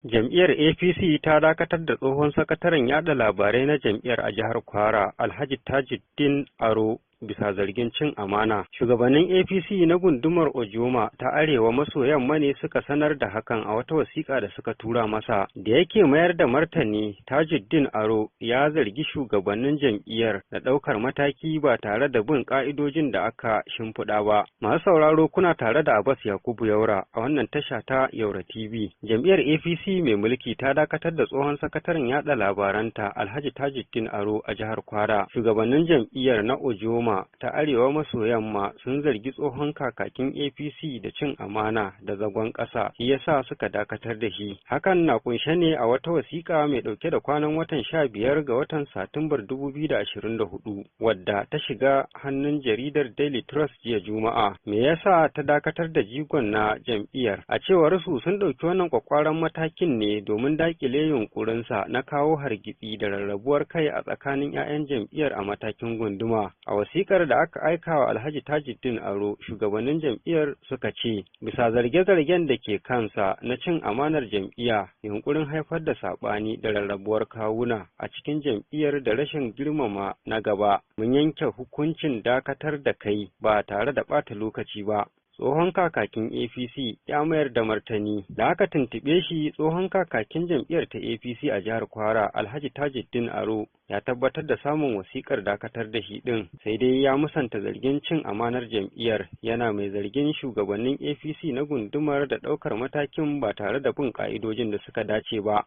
Jam'iyyar APC ta dakatar da tsohon sakataren yaɗa labarai na jam'iyyar a jihar Kwara, Alhaji Tajuddin Aro, bisa zargin cin amana. Shugabannin APC na gundumar Ojoma ta Arewa maso yamma ne suka sanar da hakan a wata wasiƙa da suka tura masa. Da yake mayar da martani, Tajuddin Aro ya zargi shugabannin jam'iyyar da ɗaukar mataki ba tare da bin ƙa'idojin da aka shimfiɗa ba. Masu sauraro, kuna tare da Abbas Yakubu Yaura a wannan tasha ta Yaura TV. Jam'iyyar APC mai mulki ta dakatar da tsohon sakataren yaɗa labaranta, Alhaji Tajuddin Aro, a jihar Kwara. Shugabannin jam'iyyar na Ojoma ta Arewa maso yamma sun zargi tsohon kakakin APC da cin amana da zagon ƙasa, shi yasa suka dakatar da shi. Hakan na kunshe ne a wata wasiƙa mai ɗauke da kwanan watan 15 ga watan Satumbar 2024, wadda ta shiga hannun jaridar Daily Trust jiya Juma'a. Me yasa ta dakatar da jigon na jam'iyyar? A cewar su, sun ɗauki wannan kwakwaran matakin ne domin daƙile yunƙurinsa na kawo hargitsi da rarrabuwar kai a tsakanin 'ya'yan jam'iyyar a matakin gunduma. A wasikar da aka aika wa Alhaji Tajuddin Aro, shugabannin jam'iyyar suka ce, bisa zarge-zargen da ke kansa na cin amanar jam'iyya, yunkurin haifar da saɓani da rarrabuwar kawuna a cikin jam'iyyar da rashin girmama na gaba, mun yanke hukuncin dakatar da kai ba tare da ɓata lokaci ba. Tsohon kakakin APC ya mayar da martani. Da aka tuntuɓe shi, tsohon kakakin jam'iyyar ta APC a jihar Kwara, Alhaji Tajuddin Aro, ya tabbatar da samun wasikar dakatar da shi ɗin, sai dai ya musanta zargin cin amanar jam'iyyar, yana mai zargin shugabannin APC na gundumar da ɗaukar matakin ba tare da bin ƙa'idojin da suka dace ba.